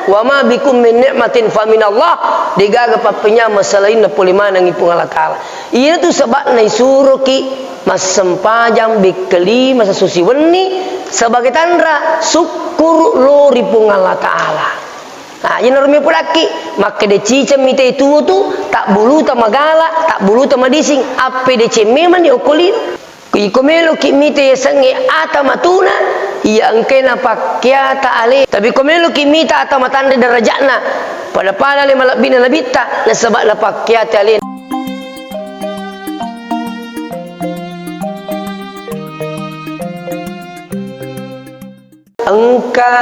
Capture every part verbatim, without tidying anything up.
Wa ma bikum min ni'matin fa minallah, degaga pappenyameng salainna pole manengngi Puang Allah Ta'ala. Iyanatu sebabna isuroki massempajang bekkelima sessosi wenni sebagai tanra sukkuru lo ri Puang Allah Ta'ala. Nah, iyanaro mipodakki, makkeda ciceng mite tuo tu, tabbuluta magala, tabbuluta madising, appedeceng memang ni okko lino. Iko meloki mita yasengnge ata matuna, iya engkae napakkeata ale. Tapi ko meloki mita ata matanre darajatna, pada-pada ale malebbina nabitta, nasaba napakkeata ale. Engka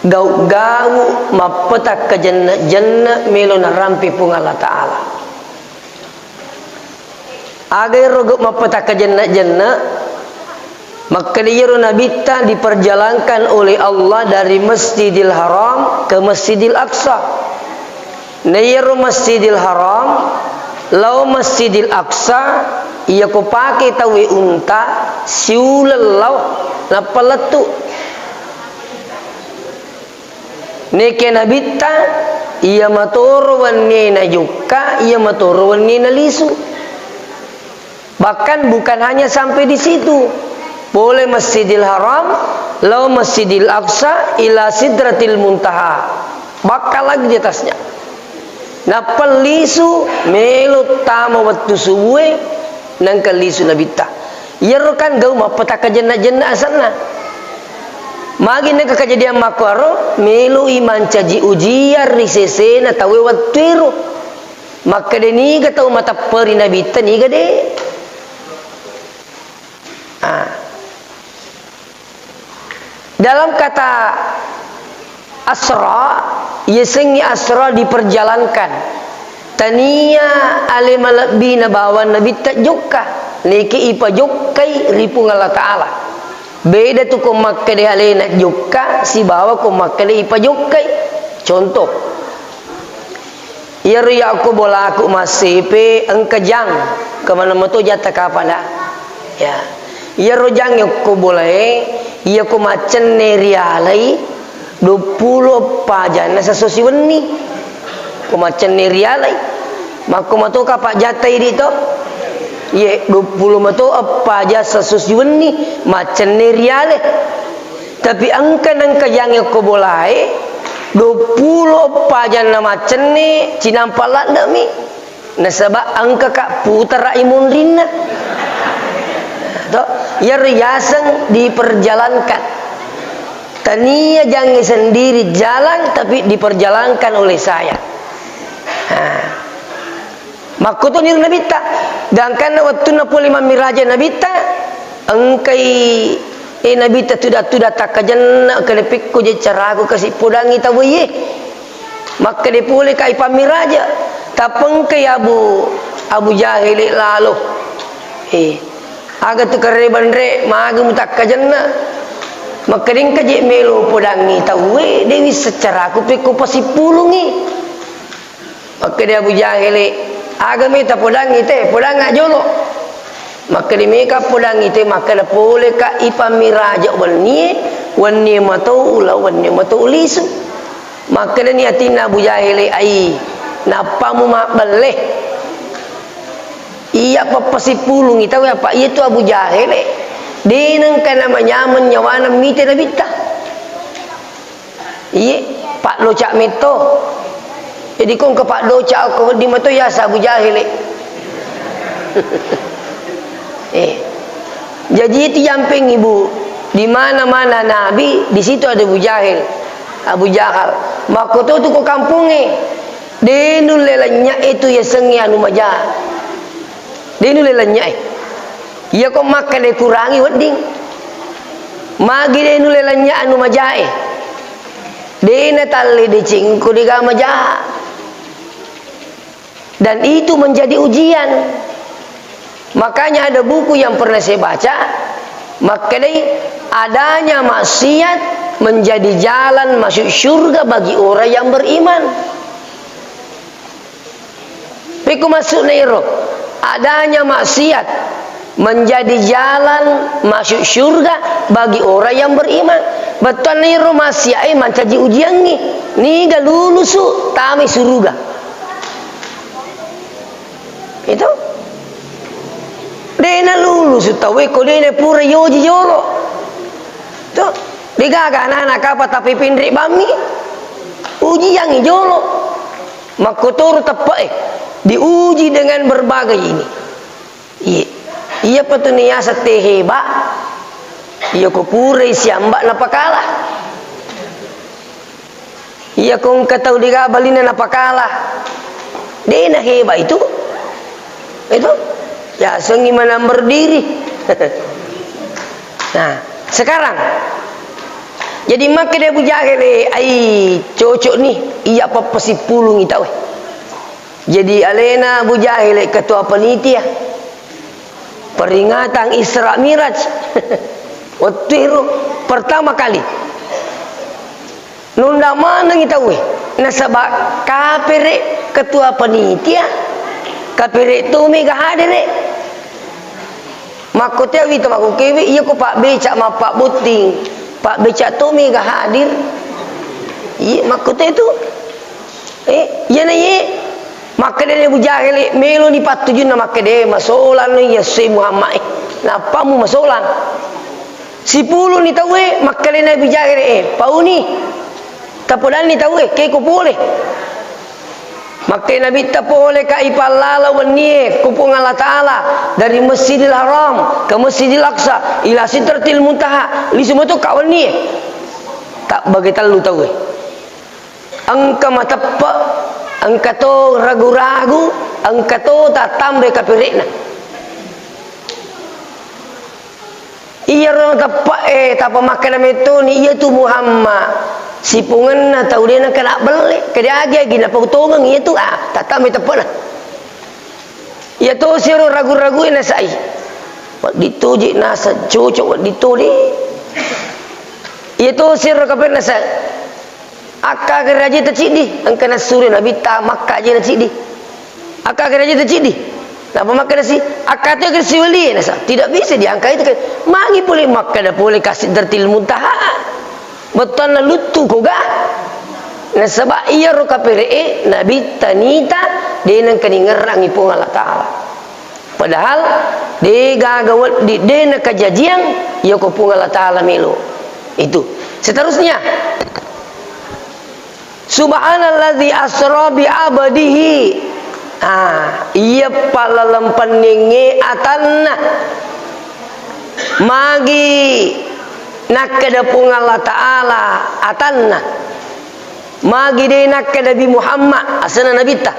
gau-gau mappetakkajenna-jenna melo narampe Puang Allah Ta'ala. Aga ero gau mappetakkajenna-jenna? Makkeda iyaro nabitta diperjalankan oleh Allah dari Masjidil Haram ke Masjidil Aqsa. Na iyaro Masjidil Haram lao Masjidil Aqsa, iya ko pake tauwe unta, siuleng lao, nappa lettu. Neke nabitta, iya matoro wennie najokka, iya matoro wennie nalisu. Bahkan bukan hanya sampai di situ. Pole Masjidil Haram, lao Masjidil Aqsa, ila Sidratil Muntaha. Bakka lagi di atasnya. Nappa lisu, melo tama wettu subue, nengka lisu nabitta. Iyaro kan gau mappetakkajenna-jenna asenna. Magi nengka kejadian makkuaro, meloi mancaji ujian ri sesena tauwe wettuero. Makkeda niga tau matepperi nabitta, niga de. Ah. Dalam kata asra, yasengnge asra diperjalankan. Tania ale malebbina bawang nabitta jokka, neke ipajokkai ri Puang Allah Ta'ala. Beda tu ko makkeda alena jokka sibawa ko makkeda ipajokkai. Contoh, iyaro yakko bolaku massepe engka jang, kemana meto jatta kapang da. Ya. Iyaro jang yakko bolae, iyako maccenne rialai, duappulo eppa janna sesso siwenni. Ko maccenne rialai. Makko matoka pajjatta idi to? Iye, duappulo mato eppa jang sesso siwenni, maccenne riale. Tapi engka nengka jangnge ko bolae, duappulo eppa janna maccenne, cinampa ladde'mi. Nasaba engkaka putara i munrinna. To, iyaro yaseng diperjalankan. Tania jangnge sendiri jalan, tapi diperjalankan oleh saya. Nah. Makkotoni ro nabitta. Gangkanna wettunna pole mammiraja nabitta, engkai, eh, nabitta tuda-tuda takkajenna, kede pekko je caraku kasi podangi tauwe. Makkede pole kai pammiraja. Tappa engkai Abu, Abu Jahele lalo. Eh, aga tu karebanre, magi mutakkajenna. Makkede engka je melo podangi tauwe, dewi secaraku pekko pasippulungi. Makkeda Abu Jahele, aga meta podangi te, podangnga jolo. Makkeda meka podangi te, makkeda pole ka ipammiraja wennie, wennie mato ula, wennie mato lisu. Makkedani atinna Abu Jahele, ai, nappamu mabbelle. Iya pappasippulungi tau, apa iya tu Abu Jahele. De nengka namanyameng nyawana mite nabitta. Iye, paddoca metto. Jadi ko engka paddoca ko wedding mato yasa Abu Jahele. Eh. Jadi itu yampeng ibu, di mana-mana Nabi, di situ ada Abu Jahil, Abu Jahal. Makkoto tu ko kampungnge. De nulle lennye itu yasengnge anu maja. De nulle lennye. Iya ko makkeda kurangi wedding. Magi de nulle lennye anu majae. De natalle deceng ko dega maja. Dan itu menjadi ujian. Makanya ada buku yang pernah saya baca, makkedai adanya maksiat menjadi jalan masuk surga bagi orang yang beriman. Pekko maksudna ero, adanya maksiat Menjadi jalan masuk surga bagi orang yang beriman. Bettuanna iro massiae mancaji ujiangngi, niga lulusu tamai suruga. Itu. Dena lulusu tauwe ko dena pura yoji jolo. Tuh, degaga anak-anak kapang tapi pinri bammi. Ujiangngi jolo. Makkotoro teppe'e diuji dengan berbagai ini. Iya. Iya patu niasa te heba. Iya ko purai siamba napakala. Iya ko engka tau dega balinna napakala. Dena heba itu. Itu. Yasengi menang berdiri. Nah, sekarang. Jadi makkeda Abu Jahil, ai cocok nih, iya pappasipulungi tau. Jadi alena Abu Jahil ketua panitia peringatan Isra Miraj. Waktu itu pertama kali nunda manengi tauwe, nasaba kapere ketua panitia, kapere to mega hadere. Makkotea wita makkukewe, iya ko pabbeca mappabbotting, pabbeca to mega hadir. Iya, makkotea tu. Eh, iyana iye, makkedani Abu Jahil, meloni pattujunna makkeda, "Eh, masolanno iya se Muhammad, eh. Nappamu masolang." Sipuluni tauwe, makkedani Abu Jahil, "Eh, pauni. Tapodanni tauwe, keko pole." Makkeda Nabitta, "Pole ka ipallala wennie ko Puang Allah Ta'ala dari Masjidil Haram ke Masjidil Aqsa ila Sidratil Muntaha, lisu metu ka wennie." Tabbage tellu tauwe. Engka mateppe, engka to ragu-ragu, engka to tattambai kapere'na. Iyaro mateppe e, tappa makkeda mettoni, iyatu Muhammad sipungenna tau de nengka nabbelle, kede agi-agi napautongeng iyatu, ah, tattambai teppe'na. Iya tosi ro ragu-ragu e nasai. Wedding toje nasa cocok, wedding to de. Iya tosi ro kapere'na sa. Akka garaji ta ciddi, engka nassuroi Nabitta makka aje na ciddi. Akka garaji ta ciddi. Napa makkeda si, akka to ke siwali nasa. Tidak bisa diangkat itu kan. Magi pole makkeda pole ka Sidratil Muntaha. Bettuanna luttu koga. Nasaba iyaro kapere'e Nabitta nita de nengka ningerrangi Puang Allah Ta'ala. Padahal de gaga wedding de nakajajiang, iya ko Puang Allah Ta'ala melo. Itu. Seterusnya, subhanalladzi asra bi abdihi. Ah, iya palaleng penningnge atanna. Magi nakkeda Puang Allah Ta'ala atanna. Magi de nakkeda Nabi Muhammad, asenna Nabitta.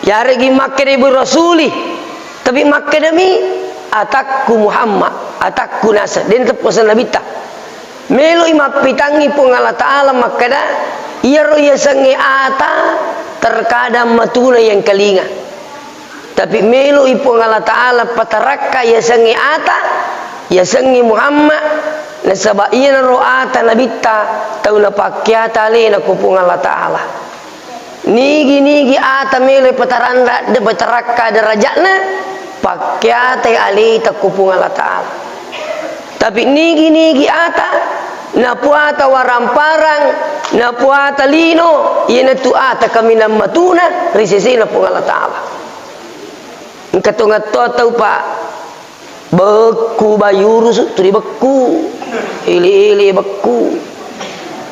Yaregi makkeda bi rasuli, tapi makkedami atakku Muhammad, atakku naseng, de nateppu asenna Nabitta. Meloi mappitangngi Puang Allah Ta'ala makkeda, iyaro yasengnge ata terkadang matuna yang kalinga. Tapi meloi Puang Allah Ta'ala patarakka yasengnge ata, yasengnge Muhammad, nasaba iyanaro ata Nabitta tau napakkiata alena ko Puang Allah Ta'ala. Nigi-nigi ata melo pataranra-, patarakka derajatna, pakkiatai aleta ko Puang Allah Ta'ala. Tapi nigi-nigi ata napuata waramparang, napuata lino, iyanatu ata kaminang matuna ri sesena Puang Allah Ta'ala. Engka tongattoa tau, Pak. Bekku bayurusu, tuli bekku. Ele-ele bekku.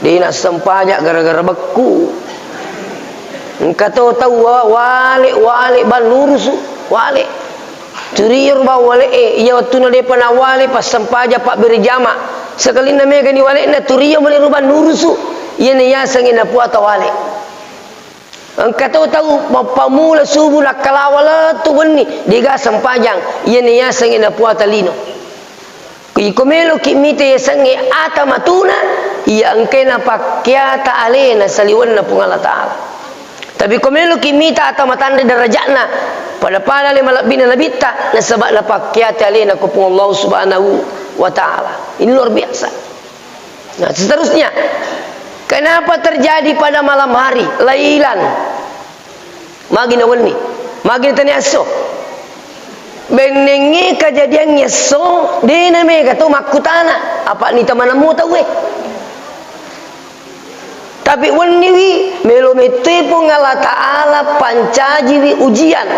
De nassempajang gara-gara bekku. Engka to tau wa-, wale, wale bannurusu, wale. Turiyo ro bawang wale'e, iya wettunna depa nawale passempajang pabbere jama. Sekalinna megani wale'na, turiyo mani ro bannurusu. Iyana yasengnge napuata wale. Engka to tau mappamula subu nakkalawa lettu wenni, dega sempajang, iyana yasengnge napuata lino. Iko meloki mita yasengnge ata matuna, iya engkae napakkiata alena saliwenna Puang Allah Ta'ala. Tapi ko meloki mita ata matanre darajatna, pada-pada le malebbina nabitta, nasaba napakkiata alena ko Puang Allah Subhanahu wa Ta'ala. Ini luar biasa. Nah, seterusnya, kenapa terjadi pada malam hari, lailan? Magi na wenni, magi na tania esso. Bennengnge kajadiang esso, de' na mega to makkutana, apa' nita manammu tauwe. Tapi wenniwi, melo mettoe Puang Allah Ta'ala pancajiwi ujian.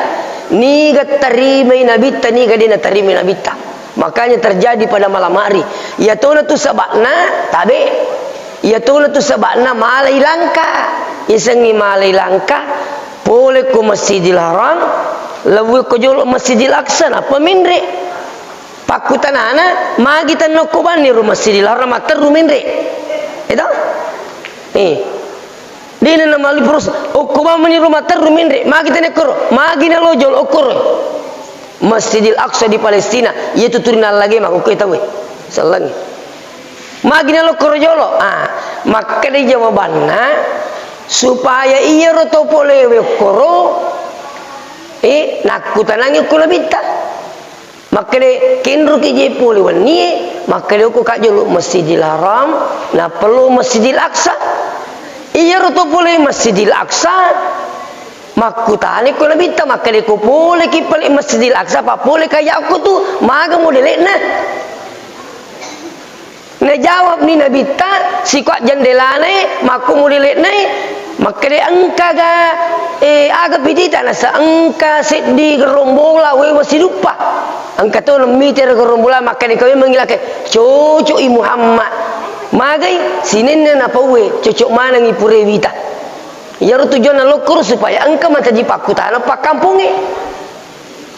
Niga tarimai nabitta, niga de' natarimai nabitta. Makanya terjadi pada malam hari. Iyatona tu saba'na, tabe'. Iyatona tu saba'na malai langka. Isengngi malai langka, pole ko Masjidil Haram, lewwe ko jolo Masjidil Aqsa, nappa menre'. Pakkutanana, magi tenna okko banni ro Masjidil Haram matteru menre'? Eto? Eh. De'na namali pros, okko bang mani ro matteru menre', magi tenna okkoro, magi nalo jolo okkoro. Masjidil Aqsa di Palestina, iya tu turi nallage mako okko tauwe. Sellengi. Magi nalo okkoro jolo? Ah, makkeda jawabanna, supaya iyaro to polewe okkoro, eh, nakkutanangi okko nabitta. Makkeda, kenroki je pole wennie, makkeda okko ka jolo Masjidil Haram, nappa lo Masjidil Aqsa. Iyaro to pole Masjidil Aqsa, makkutana ko nabitta, makkeda ko poleki pale Masjidil Aqsa, pa pole ka ya okko tu, maga modele'na? Najawabni nabitta, sikuat jendelanae, makko modele'nae, makkeda engkaga, eh, aga pitita? Nasa engka seddi gerombola wewa siduppa. Engka to mitero gerombola, makkeda ko memang ilake, cocok i Muhammad. Magai? Sinenna napauwe, cocok manengi pure wita. Iyaro tujuanna lokkoro supaya engka mancaji pakkutana pakkampongnge.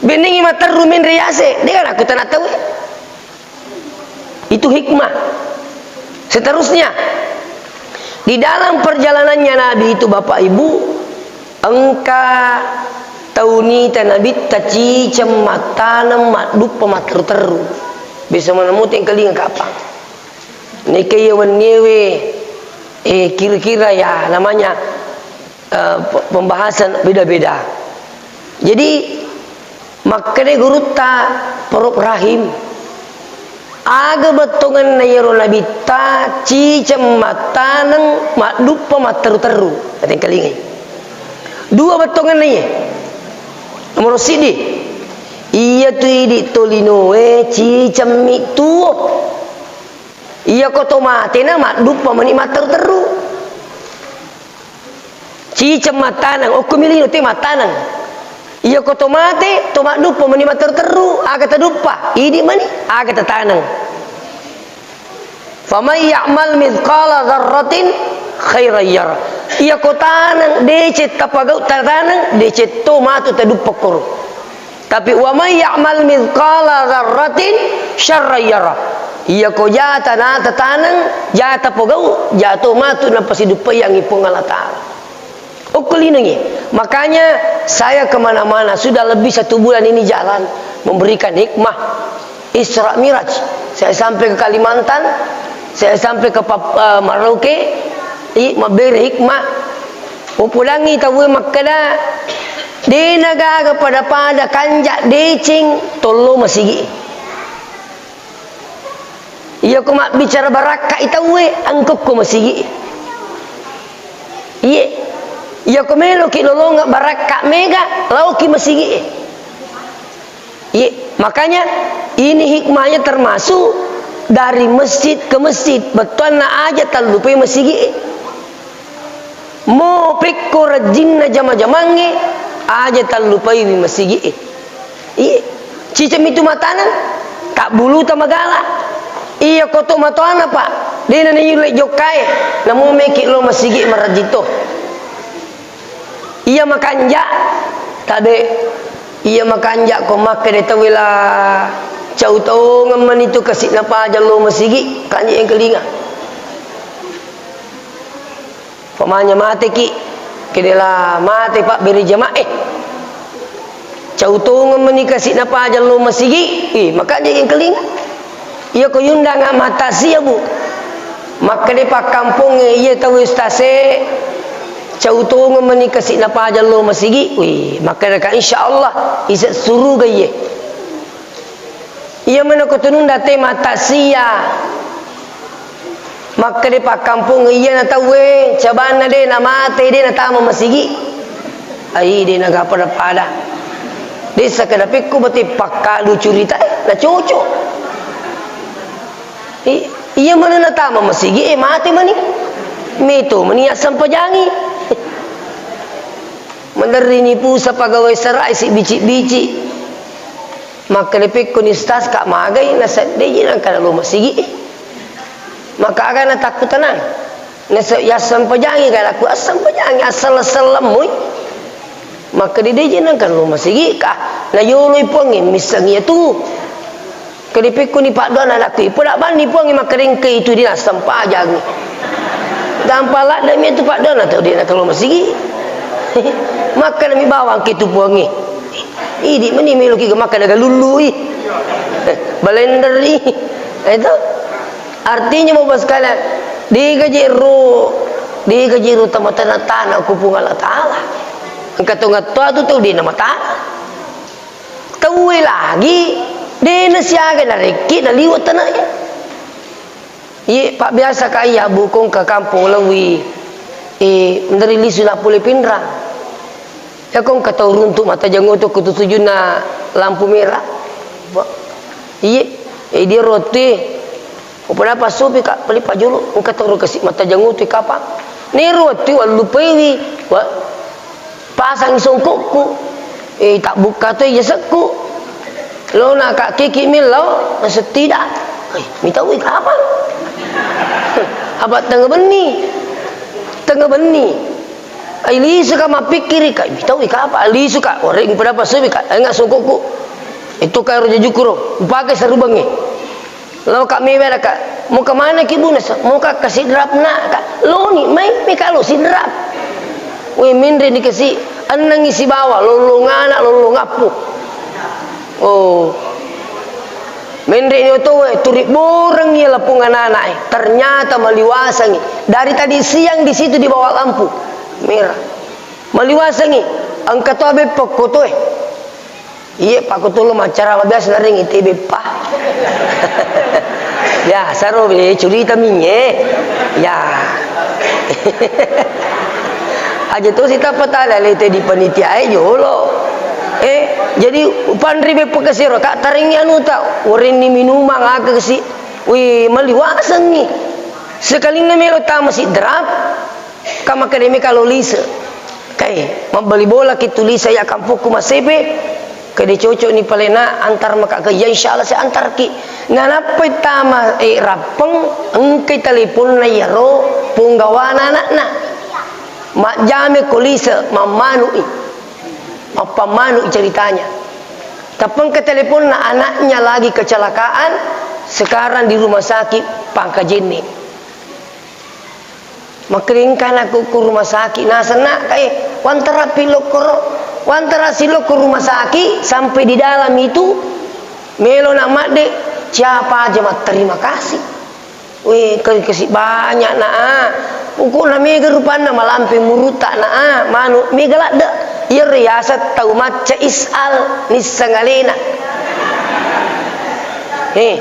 Bennengngi matteru menre' yase, de' ga nakkutana tauwe. Itu hikmah. Seterusnya, di dalam perjalanannya Nabi itu, Bapak Ibu, engka tau nita nabitta ciceng mattaneng madduppa matteru-teru. Bisa menemuti engkalinga kapang. Neke iya wenniewe, eh, kira-kira ya namanya eh, pe-, pembahasan beda-beda. Jadi, makkeda gurutta Prof Rahim, aga bettongenna iyaro nabitta ciceng mattaneng madduppa matteru-teru? Atengkalingai. Dua bettongenna iye. Nomoro siddi, iyatu idi tolinoe cicemmi tuo. Iyako to matena madduppa mani matteru-teru. Ciceng mattaneng, okkomi lino te mattaneng. Iyako to mate, to madduppa mani matteru-teru, aga taduppa, idi mani, aga tataneng. Faman ya'mal mithqala dzarratin khairan yarah. Iyako taneng, deceng tapagau tataneng, deceng to matu taduppa koro. Tapi, "Wa may ya'mal mithqala dzarratin syarran yarah." Iyako jata nata taneng, jata pogau, jato matu napasiduppayangngi Puang Allah Ta'ala. Okko linongi. Makanya saya kemana-mana, sudah lebih satu bulan ini jalan memberikan hikmah Isra Miraj. Saya sampai ke Kalimantan, saya sampai ke Pap-, eh, Merauke, i, mabbere hikmah. Upodangngi tauwe makkeda, de nagaga pada-pada kanja deceng tollo masigi. Iyako mabbicara barakka i tauwe, engkokko masigi. Iye. Iyako meloki lolonga barakka mega, laoki masigi. Iye, makanya ini hikmahnya termasuk dari masjid ke masjid. Bettuanna aja tallupai masigi. Mo pekko rajinna jama-jamangnge, aja tallupaiwi masigi. Iye, cicemmi tu mataneng, tabbuluta magala. Iyako to matoana, Pak, dena nayulle jokkae, namo meki lo masigi marajito. Iya makanja, tabe. Iya makanja ko makkeda tauwe la cau tongeng mani tu kasi napaja lo masigi, kanja engkalinga. Pamanya mateki, kede la mate pabbere jama'e. Cau tongeng mani kasi napaja lo masigi, ih, makanja engkalinga. Iyako yundanga mattasia, Bu. Makkeda pakkampongnge, iya tau ustase, cau tongeng mani kasi napaja lo masigi. Wih, makkedaka insyaallah ise suruga iye. Iya mena ko tununda te mattasia. Makkeda pakkampongnge, iya na tauwe cabanna de namate, de natama masigi. Ai, de nagapada-pada. Dessa kada pekko bate pakkalu curita, eh, na cocok. I-, iya mana natama masigi, eh, mate mani. Meto mani assampajangi. Maderri ni pusa pagawai sera, eh, si bici-bici. Makkeda pekko ni ustaz ka magai, na sedde ji nangka lo masigi, eh. Maka aga natakku tenang. Nase-, yassampajangi, galaku assampajangi, assala-salamui. Makkeda de je nangka lo masigi ka, na yoloi Puangnge, misseng iya tu. Kede pekko ni paddoa na anakku, ipoda banni Puangnge, makkeda engka itu di nassampajangi. Gampang ladde mi tu paddoa na tau de nangka lo masigi. Makkeda mi bawang ke tu Puangnge. Idi meni meloki makkeda galullui. Balenderi. Itu. Artinya, Bapak sekalian, degaji ro, degaji ro tamatana-tana ku Puang Allah Ta'ala. Engka tongattoa tu tau de namatana. Tauwe lagi, de nasiaga narekki naliwa tanaya. Iye, Pak, biasa ka iya bukong ke kampung lawi, eh, menderi lisu na pole Pinrang. Iya kong ke tau runtu mata jangoto ku tu tujunna lampu merah. Ba-, iye, eh, dia roti. Upada passupi ka, pali pajulu, engka toro kasi mata jangutu kapang. Nero wettu wallupaiwi, wa-, pasang songkokku. Eh, tabbukka toi jasekku. Lo na ka kiki millau, maksud tidak. Eh, mitaui kapang. Apa tengah benni? Tengah benni. Ai lisu ka mappikkiri ka, mitaui kapang. Lisu ka, ore pada passupi ka, enggak songkokku. Itu ka ro jajukuro, upake sarubangi. Lo ka mewe ka, mo ke mana ki Bu? Nasa, mo ka kasi drap na ka. Lo ni, mai, mai ka lo si drap. We, menre ni kasi, ennengi sibawa, lolong anak, lolong appu. Oh. Menre ni oto we, turi boreng ya lapung anak-anak, eh. Ternyata maliwasangi. Dari tadi siang di situ di bawah lampu merah. Maliwasangi. Engka to abe pekko to, eh. Iye, Pak, ko tolo maccarama biasa naring ite beppa. Biasa ro be curita minye. Ya. Aja to sita patala lete di panitia e jolo. Eh, jadi upanri beppa kesiro, Kak, taringi anu ta, urenni minumang aka kesi. Wi, maliwasengi. Sekalinna melo tama si drap. Ka makkeda meka lo lise. Kae, mabbali bola ki tu lise ya kampokku massepe. Kede cocok ni palena antar maka ke, ya insya Allah saya antar ki. Nanappai tama, eh, rappeng, engkai teleponna yaro ponggawana anakna. Majjame ko lise, mammanui. Mappammanui ceritanya. Tappengka teleponna anaknya lagi kecelakaan, sekarang di rumah sakit Pangkajene. Makkeda engka anakku ku rumah sakit, naseng nak, kae, wantara pi lokko ro, wantara si lokko rumah sakit, sampai di dalam itu, melo na madde, siapa aja matterima kasih. Weh, ke-, kasi banyak nak, ah. Pokokna mega rupanna malampe muruta nak, ah. Manu, mega ladde. Iyaro yaseng tau macca isal, nisseng alena. Eh.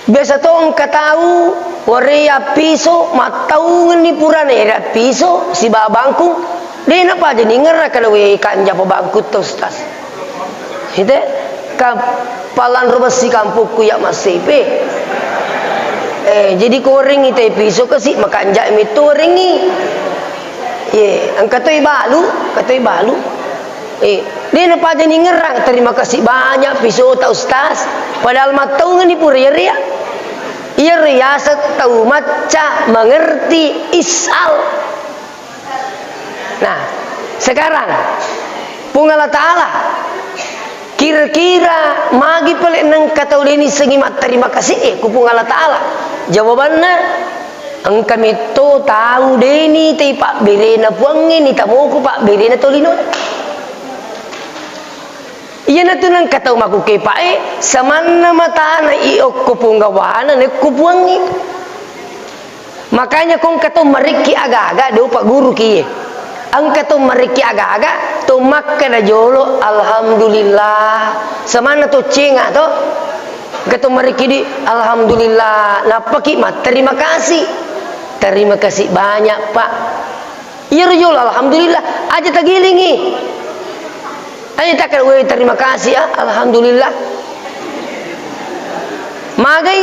Biasa to engka tau, wareya piso, mattaungenni purana ere piso, sibawa bangku, de napaja ningerra kada we kanja pa bangku to, Ustaz. Ite, ka palanro bessi kampokku ya massepe. Eh, jadi ko warengngi te piso kasi, makanja metto warengngi. Ye, engka toi balu, engka toi balu. Eh, de napaja ningerrang, terima kasih banyak pisota Ustaz. Padahal mattaungeng ni pura iyaro ya. Iyaro yaseng tau macca mengerti isal. Nah, sekarang Puang Allah Ta'ala kira-kira magi pale nengka tau de nissengi matterima kasih e ku Puang Allah Ta'ala? Jawabanna, engka metto tau de ni tei pabberena Puangnge, ni tamoko pabberena tolino. Iyanatu nengka tau makkukepa'e, samanna matana i okko ponggawana nekko Puangnge. Makanya ko engka to marekki aga-aga, de upa guru kie. Engka to marekki aga-aga, to makkeda jolo, "Alhamdulillah." Samanna to cenga to. Engka to marekki di, "Alhamdulillah." Nappaki matterima kasih. "Terima kasih banyak, Pak." Iyaro jolo, alhamdulillah, aja tagilingi. Aja takkan, "Weh, terima kasih, ah, alhamdulillah." Magai,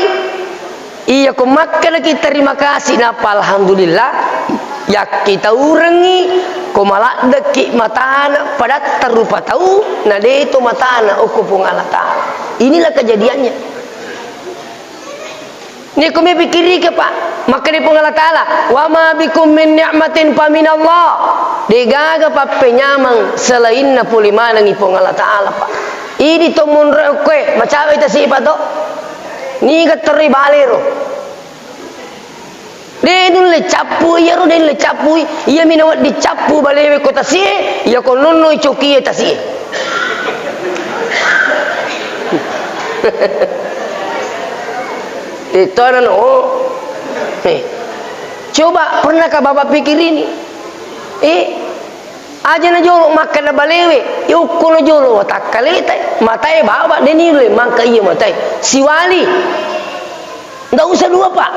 iya ko makkedaki terima kasih, nappa alhamdulillah, yakkitaurengngi ko maladdeki matana padatta rupa tau, na de to matana okko Puang Allah Ta'ala. Inilah kejadiannya. Niko mi pikirike, Pak, makkeda Puang Allah Ta'ala, "Wa ma bikum min ni'matin fa minallah." Degaga pappenyameng selainna pole manengngi Puang Allah Ta'ala, Pak. Idi to monro okkoe, macawai tasi, Pak, to. Niga terri balero. De nulle cappu iyaro, de nulle cappu. Iya mi nawedding cappu balewe ko tasie, iya ko nonnoi cokie tasie. Itu ada no. Eh. Coba, pernahkah Bapak pikir ini? Eh, aja na jolo makkeda balewe, yukko na jolo watakkaleta, matae baba, de niulle mangka iya matae. Siwali. Nggak usah dua, Pak.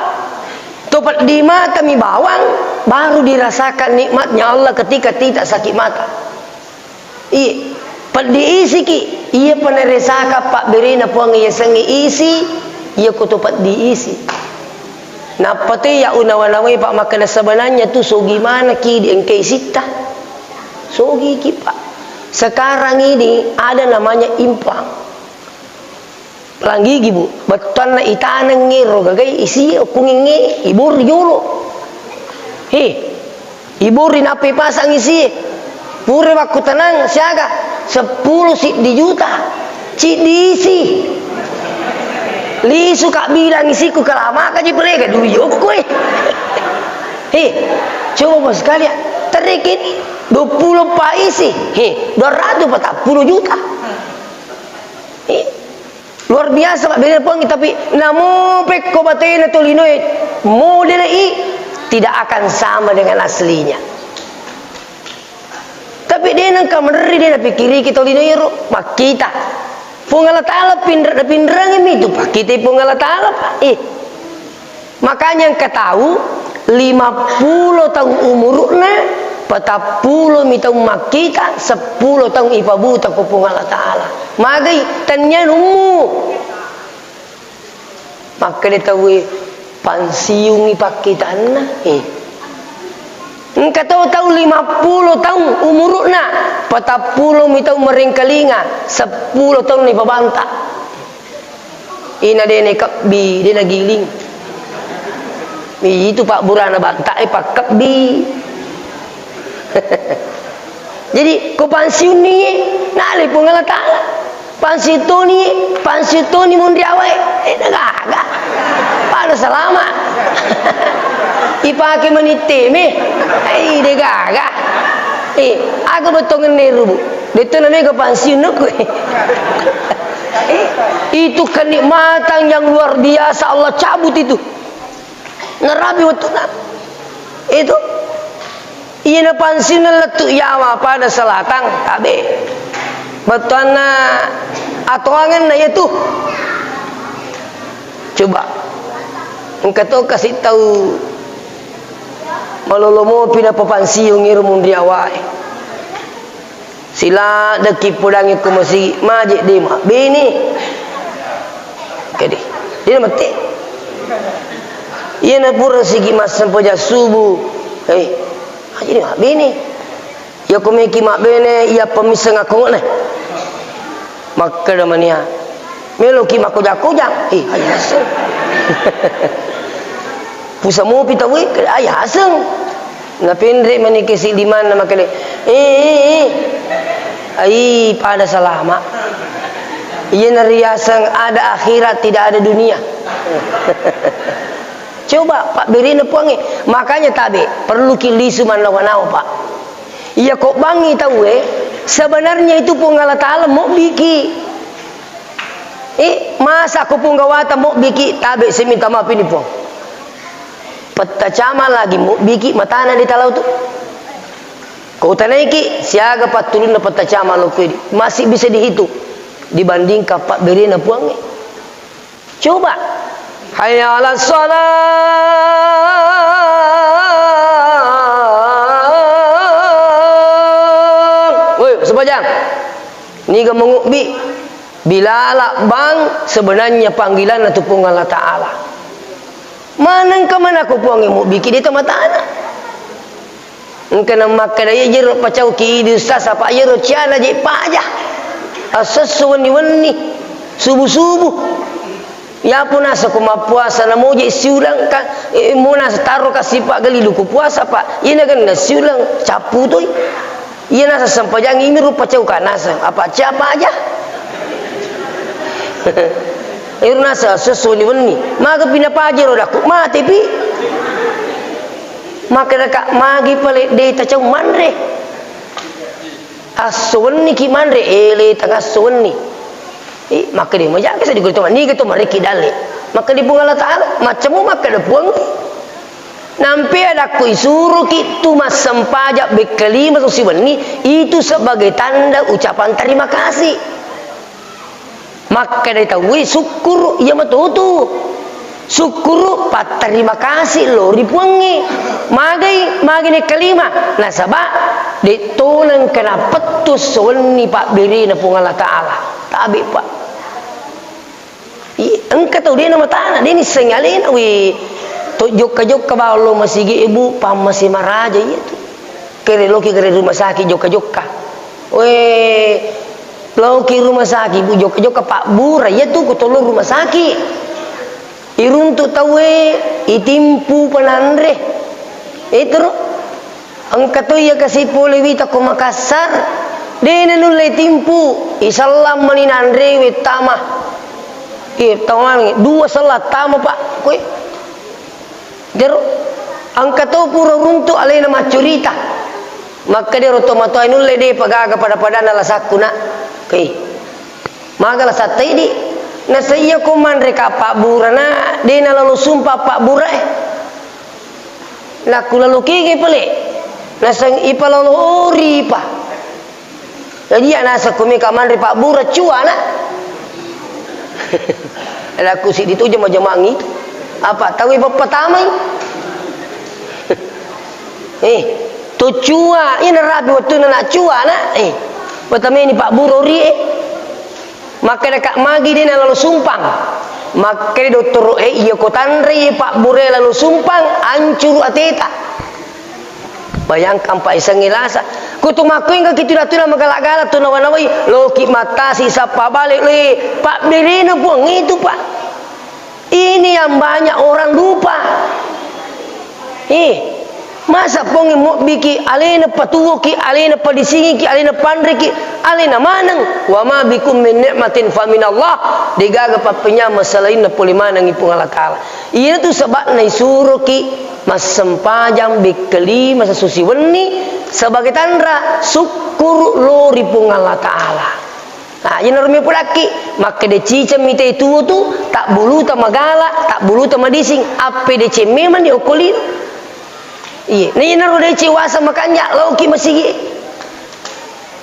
To peddi mata mi bawang, baru dirasakan nikmatnya Allah ketika tidak sakit mata. Iya, peddi isiki, iya peneresaka pabberena Puang yasengnge isi, iya ko to peddi isi. Nappa te ya unawa-nawai, Pak, makkeda sebenarnya tu sogi manaki di engke isitta. Sogi ki, Pak. Sekarang ini ada namanya infak. Pelanggigi, Bu, bettuanna itanengngi ro gagai isi okkungengnge ibori jolo. He, ibori nappa ipasang isi. Pura makkutanang siaga? Seppulo siddi juta. Ciddi isi. Lisu ka bilang isiku, kelamaka ji perega dui okko e. He, coba bos sekalian. Terikini dua puluh empat isi. He, dua ratus empat puluh juta. He. Luar biasa, Pak, bene Puang, tapi namo pekko batena tolinoe model i, tidak akan sama dengan aslinya. Tapi de nengka merri, de napikiriki tolinoe ro, makkita. Puang Allah Ta'ala pinra-, napinrangi mi tu, pakkita Puang Allah Ta'ala, Pak. Eh. Makanya engka tau lima puluh taung umuru'na, patappulo mi taung makkita, seppulo taung ipabuta ko Puang Allah Ta'ala. Magai, tennia nummu. Makkeda tauwe, "Pansiungi pakkitanna." Eh. Engka to tau lima puluh taung umuru'na, patappulo mi taung marengkalinga, seppulo taung ipabanta. Ina de nakebbi, de nagiling. Itu pabburana banta e pakkebbi. Jadi, ko pansiunni, nalai Puang Allah Ta'ala. Pansiun toni, pansiun toni monri awae. Eh, de gaga. Pada salama. Ipake manitteme. Eh, de gaga. Eh, aga bettongenna rubu. Detto namega pansiun nokko. Eh, itu kenikmatan yang luar biasa Allah cabut itu. Narapi wettuna. Itu. Iyana pansiunna lettu yawa pada selatang, tabe. Bettuanna atoangenna iyatu. Coba. Engka to kasi tau malolo mopi napapansiung iro munri awae. Siladdeki podangi ko masigi, maje de mabbene. Kede, de namette. Iyana pura sigi massempajang subuh, eh, maje de mabbene. Iya ko meki mabbene, iya pemisseng akkongo'na. Makkeda mania, "Meloki makkoja-koja?" Eh, aja aseng. Pusa mopi tauwe, aja aseng. Napenre mani kesi limanna makkeda, "Eh, eh, eh. Ai, pada salama." Iyana riaseng ada akhirat, tidak ada dunia. Coba, pabberena Puangnge. Makanya tabe, perluki lisu mannawa-nawa, Pak. Iya ko bangngi tauwe, sebenarnya itu Puang Allah Ta'ala mobbiki. Eh, masa ko Puang gawata mobbiki, tabe, saya minta maaf ini, Puang. Pettacama lagi mobbiki, matana di talau tu. Ko utanaiki, siaga pattulunna pettacama lokko ini. Masih bisa dihitung dibandingkan pabberena Puangnge. Coba. Hayya 'alas shalah. Woi, sempajang. Niga mengubbi, bilala bang sebenarnya panggilanna tu Puang Allah Ta'ala. Manengka manako Puangnge mubbiki de tamatana. Engka namakkeda, "Iya jero pacauki idi Ustaz, apa iyaro ciana je paja. Assesso wenni-wenni, subuh-subuh." Yapo naseng ko mappuasa, namoje siulang ka, eh, mo naseng taro ka sipa galilu ko puasa, Pak. Iya nagenna siulang, cappu toi. Iya naseng sempajangi imi rupa cau ka naseng, apa cia paja. Ero naseng assesso wenni-wenni. Maga pi napaja ro dakku, mate pi. Makkeda ka magi pale de tacau manre. Asso wenni ki manre, ele tangasso wenni. Eh, makkeda majaga sa digori to, niga to mareki dalle. Makkeda Puang Allah Ta'ala, maccamu makkeda Puang. Nampe adakku isuroki tu massempajang bekka lima to siwenni, itu sebagai tanda ucapan terima kasih. Makkeda tauwe, sukkuru, iya matotu. Sukkuru, patterima kasih lo ri Puangnge. Magai, magai nekkalima, nasaba de to nengka napettu esso wenni pabberena Puang Allah Ta'ala. Tabe, Pak. I, engka tau de namatana, de nissengi alena, wi, to jokka-jokka bawang lo masigi e, Bu, pammase maraja iya tu. Kere loki kere rumah sakit jokka-jokka. We, loki rumah sakit, Bu, jokka-jokka pabbura, iya tu ko tollo rumah sakit. Iruntu tauwe, itimpu pananre. Itero. Engka to iya kasi pole wita ko Makassar, de nanulle timpu, isallang mani nanre wettama. Iya, tawang, dua sallang tama, Pak, koe. Jero, engka to pura runtu alena maccurita. Makkeda ro tomatoa, nulle de pagaga pada-padanna lasakku, Nak. Koe. Maga lasatta idi. Nasaiya ko manre ka pabbura, Nak, de nalalo sumpa pabbura e. Nakkulalo kege pale, naseng ipalalo oripa. Jadi, ya, naseng kumi ka manre pabbura cuana. Laku siddi tu jama-jamangi tu. Apa tawi bappa tamai? Eh, tu cua, ina rapi wattunna nak cuana. Eh, patameni pabbura ori e. Makkedaka magi de nalalo sumpang. Makkeda dottoro e, iya ko tanrei pabbura lalo sumpang, ancuru ateta. Bayangkan, Pak, isengnge lasa. Ko tu makkuingka ki tuna-tuna magala-gala tu nawa-nawai, loki mattasi sappa bale, le, pabberena Puang itu, Pak. Ini yang banyak orang lupa. Eh, masa Puangnge mobbiki, alena patuwoki, alena padisingiki, alena panreki, alena maneng. Wa ma bikum min ni'matin fa minallah. Degaga pappenyameng selainna pole manengngi Puang Allah Ta'ala. Iyanatu sebabna isuroki massempajang bekka lima sessusi wenni sebagai tanra sukkuru lo ri Puang Allah Ta'ala. Nah, iyanaro mepodakki, makkeda ciceng mite tuo tu, tabbuluta magala, tabbuluta madising, appedeceng memang di okko lino. Iye, na iyanaro deceng wasa makanja, laoki masigi.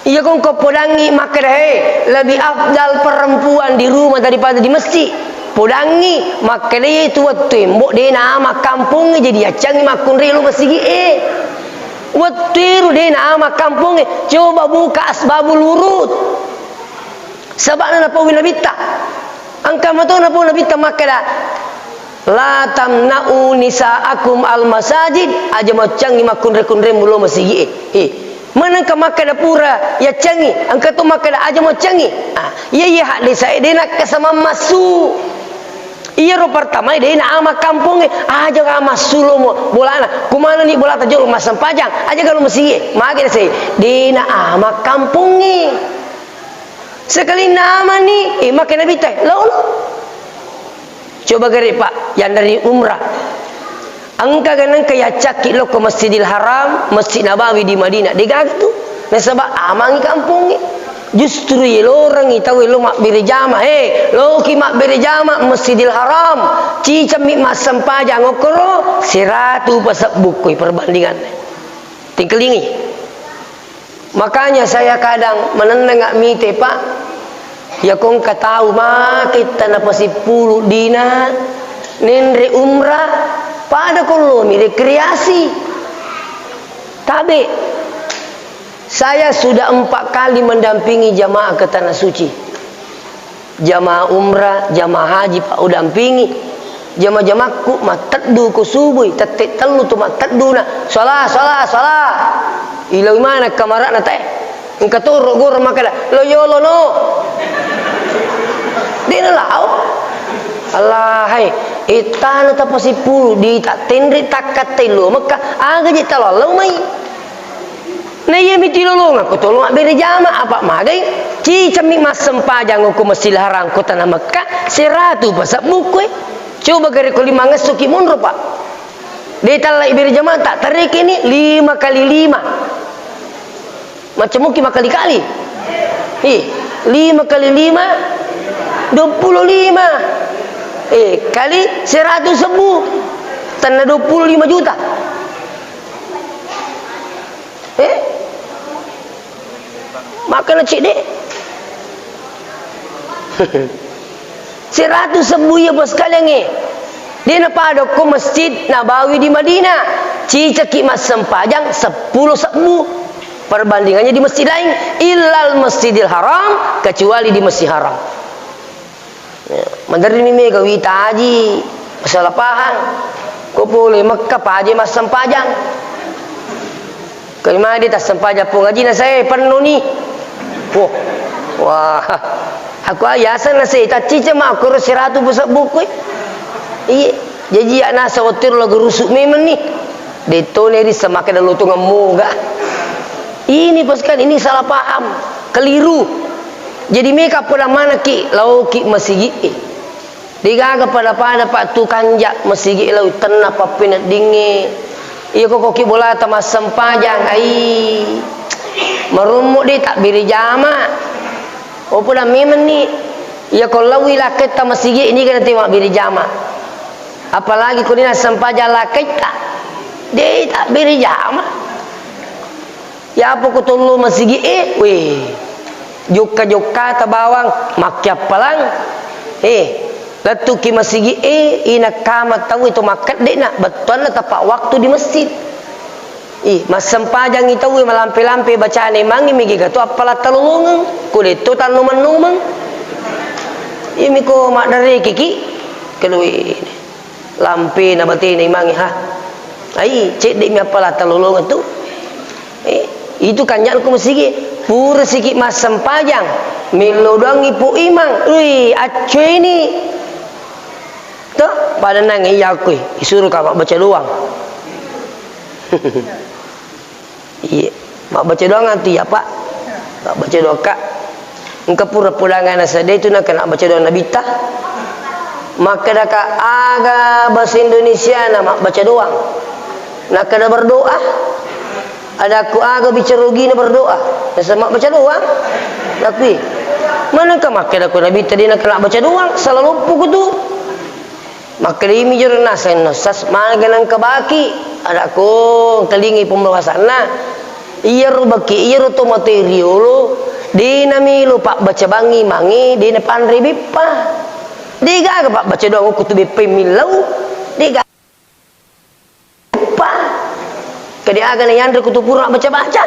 Iya kongko podangi makkeda, he, lebih afdal perempuan di rumah daripada di masjid. Podangi makkeda, itu wettu embo de nama kampongnge jadi yaccangi makkunrai lo masigi e. Wettu eru de nama kampongnge, coba buka Asbabul Wurud. Saba'na napaui Nabitta. Engka mato napau Nabitta makkeda, "La tamna'u nisa'akum al masajid," aja maccangi makkunre-kunremu lo masigi e. Eh, manengka makkeda pura yaccangi, engka to makkeda aja maccangi. Ah, iya, iya, haddesa e de nakkasamang massu. Iyaro pertama e de na ama kampongnge, aja ga massu lo mo bolana. Kumanani bolata jolo massempajang, aja ga lo masigi e. Mage de sai, de na ama kampongnge. Sekalinna amani, eh, makkeda Nabitta, "Laono." Coba gare, Pak, yang dari umrah. Engka ga nengka yaccakki lokko Masjidil Haram, Masjid Nabawi di Madinah. Degaga tu. Nasaba amangi kampongnge. Justru yelorengi tau lo mabbere jama. He, loki mabbere jama Masjidil Haram. Cicammi massempajang okkoro, seratu pasebbukko perbandinganna. Tingkelingi. Makanya saya kadang manenneng mite, Pak. Ya kongka tau make tanapasippulu dina nenre umrah, pada kollomi rekreasi. Tabe. Saya sudah empat kali mendampingi jamaah ke Tanah Suci. Jamaah umrah, jamaah haji, Pak, udampingi. Jamaah-jamaahku matteddu ko subui, tette tellu tu mattedduna. Salah, salah, salah. Iloi mana kamarana tae. Engka toro goro makkeda, "Lo yolo no." Dena lao. Allahai, ittana tapasipulu di tak tenri takkatte lo Mekka, aga je talallau mai. Na iya mi tilolongeng ko tolong abbere jama, apa magai? Cicammi massempajang ko Masjidil Haram ko Tanah Mekka, seratu pasebbu koe. Coba gare ko lima ngesso ki monro, Pak. De tallai bere jama, tak tareke ni lima kali lima. Macam muki makali-kali. Ih, lima kali lima, dua puluh lima. Eh, kali seratu sebbu. Tanna dua puluh lima juta. Eh? Makkana cedde. Seratu sebbu iya, Pak, sekalian, eh. De napada ko Masjid Nabawi di Madinah. Cicaki massempajang seppulo sebbu. Perbandingannya di masjid lain. Illal Masjidil Haram, kecuali di Masjid Haram. Ya, maderri mi mega wita aji, salah paham. Ko pole Mekka paje massempajang. Ko imadi tassempajang pong aji na saya penno ni. Wah. Wah. Aku ayasa na saya taccica ma aku seratu pusat buku. Iya. Jaji ya nasa watir lagu rusuk memang ni. Detto ne ri semaka dalu tu ngemmu ga. Ini pasukan ini salah paham, keliru. Jadi meka poda manaki lauki masigi e. Degaga pada-pada Pak tu kanja masigi lau tenna pappeneddingnge. Iya ko koki bolata massempajang ai. Marummu de tabbiri jama. Opo da memeng ni. Iya ko laui lakketta masigi ini kana te mabbiri jama. Apalagi ko dena sempajang lakketta. De tabbiri jama. Yapo ko tollo masigi e, weh. Jokka-jokkata bawang makkiappalang. Eh, lettuki masigi e, inakkama tau itu makkedde na bettuanna tepat waktu di masjid. Ih, massempajangi tau malampe-lampe bacane mangi migi gatu appala talolongeng. Ko detto tannomeng-nomeng. Imi ko maddareki ki. Kelui. Lampe na batena imangnge, ha. Ai, cedde mi appala talolongeng tu. Eh, itu kanja'na ko masigi. Pura siki massempajang. Mello doangngi pu imang. Ui, accueni. To, pada nang iya kui. Isuru ka mabbaca doang. Iya, mabbaca doang antu ya, Pak. Mabbaca doang, Kak. Engka pura pudangan nasada itu nakena baca doang Nabitta. Makkedaka aga bahasa Indonesia na mabbaca doang. Nakkeda berdoa. Adakku aga bicara ogina berdoa. Nasa mabbaca doang. Tapi mana engka makkeda ko Nabitta de nakena baca doang. Salah loppo ku tu. Makkedai mi jero naseng, "Sas, maga nengka baki?" Adakku, engkalingai pembahasanna. Iyaro baki, iyaro to matoe riolo, de namelo pabbaca bangi mange, de napanre beppa. De gaga pabbaca doang okko tu beppa millau. De gaga beppa. Kade aga na yanre kutu pura baca-baca.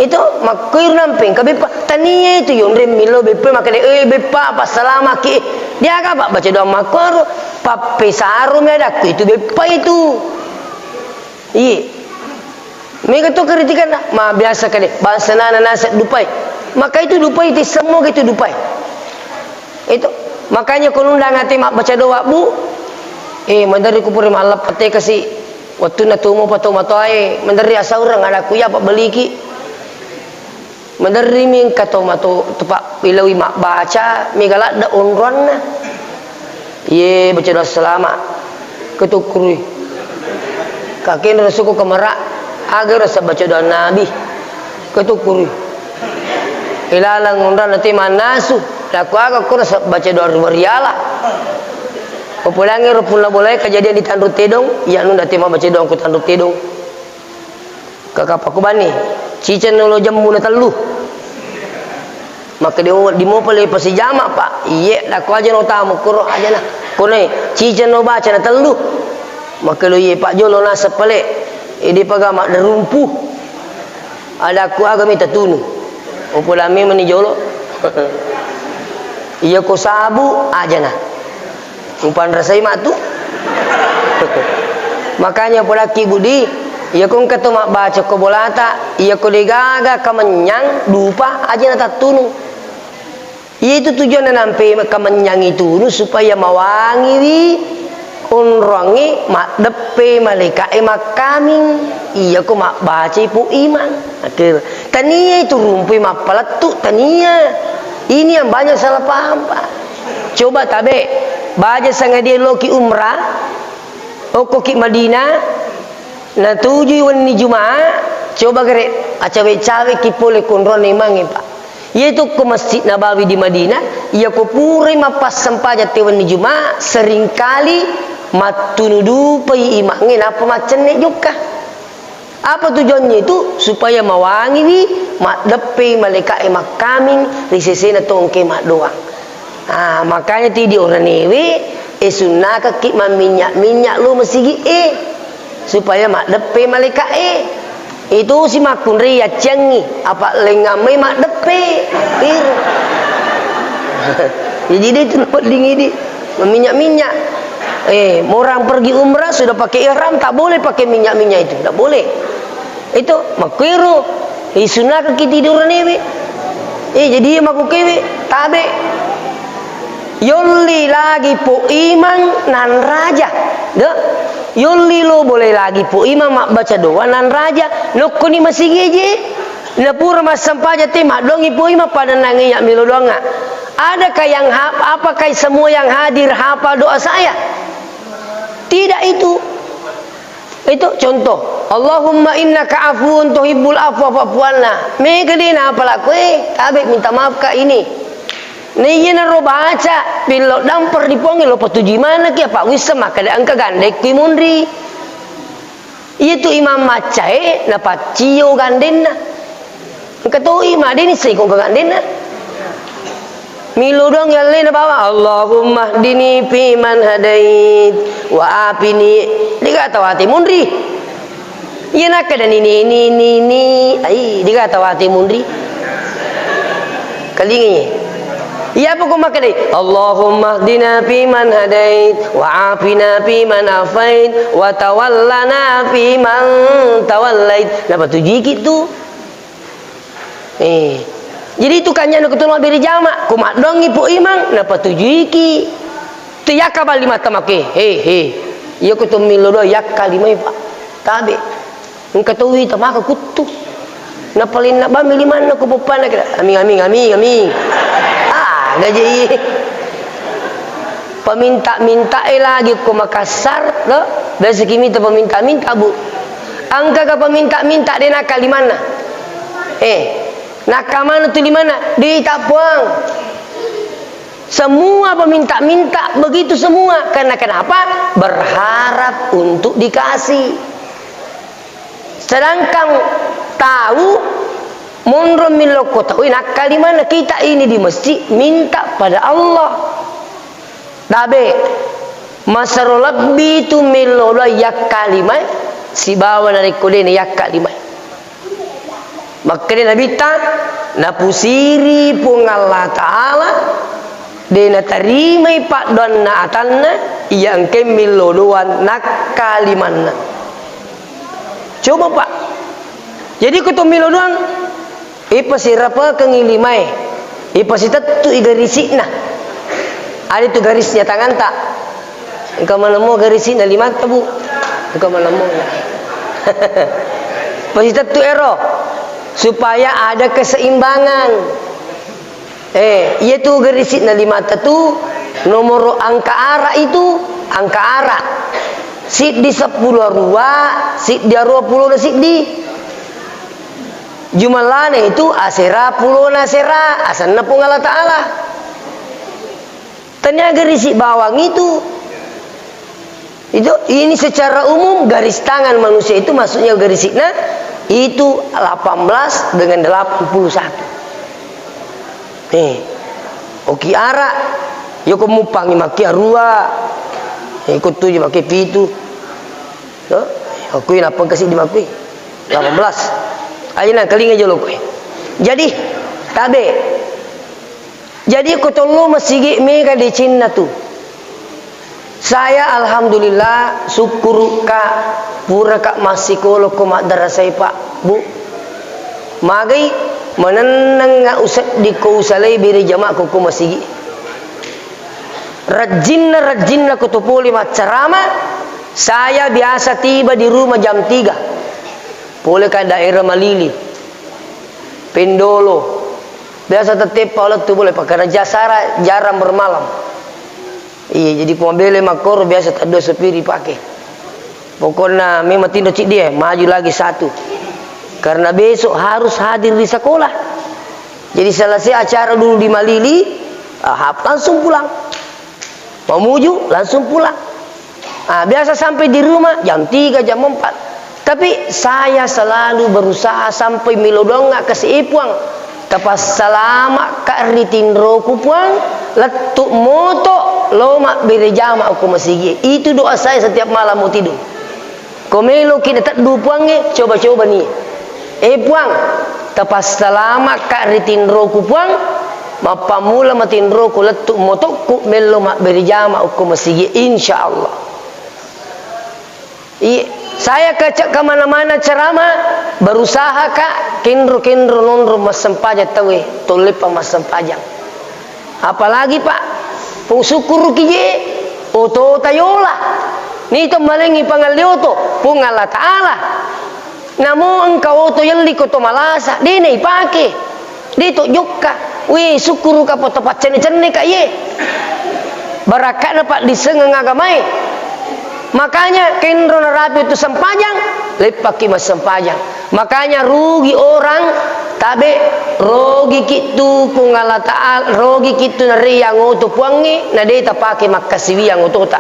Itu makkoi nampeng ka beppa. Tania itu yonre milo beppa makkade, "Eh, beppa, passalamaki." Dia aga pabbaca doang makkoro. Pappesaro mi adakku itu beppa itu. Iye. Mega to kritikanna, ma biasa kade, bangsa nana nasa dupai. Maka itu dupai, itu semua itu dupai. Itu, makanya ko nundang ate mabbaca doa, Bu. Eh, maderri ku pura malleppa te kasi. Wettunna tumo pa to matoae, maderri asaureng adakku ya pabbeliki. Maderri mi engka to mato, tepa ilawi mabbaca, mega ladde onroanna. Iye, baca doa salama. Ketukkurui. Kakek Rasul ko kamera, aga rasa baca doa Nabi. Ketukkurui. Ilalang onroanna te mannasu. Lako aga ko rasa baca doa riala. Popodangi ro punna bolai kejadian di Tanru Tedong, iya nunda te mabbaca doa ko Tanru Tedong. Kakappa kubani, ciceng nolo jemmu na tellu. Makkeda, "Oh, dimo pale pasijama, Pak." "Iye, lako aja no tamu koro aja na." "Kone, ciceng no baca na tellu." Makkeda, "Iye, Pak, jolo naseng pale." Ede paga maddarumpu. Ada ku aga mita tunu. Upulami meni jolo. Iya ko sabu ajana. Upanrasai matu. Makanya polaki budi, iya ko engka to mabbaca ko bolata, iya ko degaga kamennyang dupa ajana tattunu. Iyatu tujuanna nampe kamennyang itunu supaya mawangiwi onroangnge maddeppe malaika'e makkaming. Iyako mabbacai po imang. Akhir. Tania itu rumpui mappalettu, tania. Ini yang banyak salah paham, Pak. Coba tabe, baja sangadia loki umrah, okkoki Madinah, natujui wenni Juma'a, coba gere acawe-cawe ki pole konronna imangnge, Pak. Iyatu ko Masjid Nabawi di Madinah, iyako purai mappassempajang te wenni Juma'a, seringkali mattunu dupai imangnge nappa maccenne jokka. Apa tujuannya itu? Supaya mawangiwi maddeppe malaika'e makkaming ri sesena tongke maddoang. Ah, makanya ti di oranewe, e sunnakekki mamminyak-minyak lo masigi e. Supaya maddeppe malaika'e. Itu si makkunrai yacciangngi, apa lengngammai maddeppe. Iro. Jadi dia itu wedding idi, meminyak-minyak. Eh, orang pergi umrah sudah pakai ihram, tak boleh pakai minyak-minyak itu, tak boleh. Itu makkuero. Eh, sunnakekki ti di oranewe. Eh, jadi iya makkukewe, tabe. Yolli lagi po imang nanraja. De. Yolli lo boleh lagi po imang mabbaca doa nanraja. Nokkoni masigi je. Napura massempajang te maddoangngi po imang pada nangiya melo doangnga. Adakah yang ha-, apakah semua yang hadir hafal doa saya? Tidak itu. Itu contoh. Allahumma innaka afuwun tuhibbul afwa fa'fu anna. Mega de napala koe, tabe minta maaf ka ini. Naiyanaro baca, pillau dampar di Puangnge lo patujui maneng ki, apa wisseng makkeda engka gandekku monri. Iyatu imang maccae napaccio gandenna. Engka toi madeni seko gandenna. Milo doang yallena bawang, Allahumma hdini fi man hadait, wa afini. Dega tawate munri. Iya nakkeda ni, ni, ni, ni, ni. Ai, dega tawate munri. Kalingi. Iya apa ko makkeda, Allahumma hdina fi man hadait, wa afina fi man afait, wa tawallana fi man tawallait. Napatujui ki tu. Eh. Jadi itu kanjana ketua mabbere jama, ko maddoangngi po imang, napatujuiki. Tu yakka bali mata make, he, he. Iya ko to millo doa yakka limai, Pak. Tabe. Engka to wita maka kuttu. Napalenna bami limanna ko poppana kira. Aming, aming, aming, aming. Ah, gaje iye. Peminta-minta e lagi ko Makassar, do? Biasa ki mita peminta-minta, Bu. Engka ga peminta-minta de nakka limanna. Eh, nakka mana tu limanna? Di Tapuang. Semua peminta-minta begitu semua. Karena kenapa? Berharap untuk dikasih. Sedangkan tahu monro millo ko tau nakka limanna, kita ini di masjid minta pada Allah. Tabe, masero lebbi tu millo doa yakka limai sibawa narekko de na yakka limai. Makkeda Nabitta, napusiri Puang Allah Ta'ala, de natarimai paddoanna atanna, iya engkae millo doang nakka limanna. Coba, Pak. Jadi, ko to millo doang, ipasirapakengngi limae, ipasitettu'i garisi'na. Ada tu garisnya tanganta. Engka maneng mo garisi'na limatta, Bu. Engka maneng mo. Pasitettu ero supaya ada keseimbangan. Eh, iya tu garisi'na limatta tu nomoro angka ara itu, angka ara. Siddi seppulo arua, siddi arua pulo na siddi. Jumellana itu asera pulona asera, asenna Puang Allah Ta'ala. Tania garisi bawang itu. Itu, ini secara umum garis tangan manusia itu, maksudnya garisikna itu delapan belas dengan delapan puluh satu. Nih, oki ara, yoko mupangi maki arua, yoko tuju maki pitu. Tuh, aku ini apa kasih di maki? Delapan belas. Ayo nangkalinga jolo koe. Jadi, tabe. Jadi, ko tollo masigi mega decenna tu. Saya alhamdulillah, sukkuruka, puraka massikolo ko maddarasai, Pak, Bu. Magai manennengnga usedding ko usalai bere jama ko, ko masigi. Rajinna, rajinna ko to pole maccarama, saya biasa tiba di rumah jam tiga. Pole ka daerah Malili, Pendolo. Biasa tetteppa lettu pole, pakana jasara jarang bermalam. Iya, jadi pemabele makkoro biasa taddua sopiri pake. Pokokna memang tinro ciddi e, maju lagi satu. Karena besok harus hadir di sekolah. Jadi selesai acara dulu di Malili, ah, langsung pulang. Mamuju, langsung pulang. Ah, biasa sampai di rumah jam tiga, jam empat. Tapi saya selalu berusaha sampai melo doangnga kasi, "Eh, Puang, tapassalama ka ri tinroku, Puang, lettu moto lao mabbere jama ko masigi." Itu doa saya setiap malam mau tidur. Ko meloki nateddu Puangnge, coba-coba ni. "Eh, Puang, tapassalama ka ri tinroku, Puang, mappammula matinroku lettu motokku mello mabbere jama ko masigi, insya Allah." Iya, saya ke, kemana-mana ceramah, berusaha ka kenro-kenro nonro massempajang tauwe, tolleppa massempajang. Apalagi, Pak, pung sukkuruki je, oto tayola. Ni to malengi pangalli oto, Puang Allah Ta'ala. Namo engka oto yelli ko to malasa, de na ipake. De to jokka. Wi, sukkuruka poto paccenne-cenne ka ye. Barakka'na paddissengeng agamae. Makanya, kenro narapi tu sempajang, leppaki massempajang. Makanya rugi orang tabe, rogiki tu Puang Allah Ta'ala, rogiki tu nareya ngoto Puangnge, na de tapake makkasiwiang otota.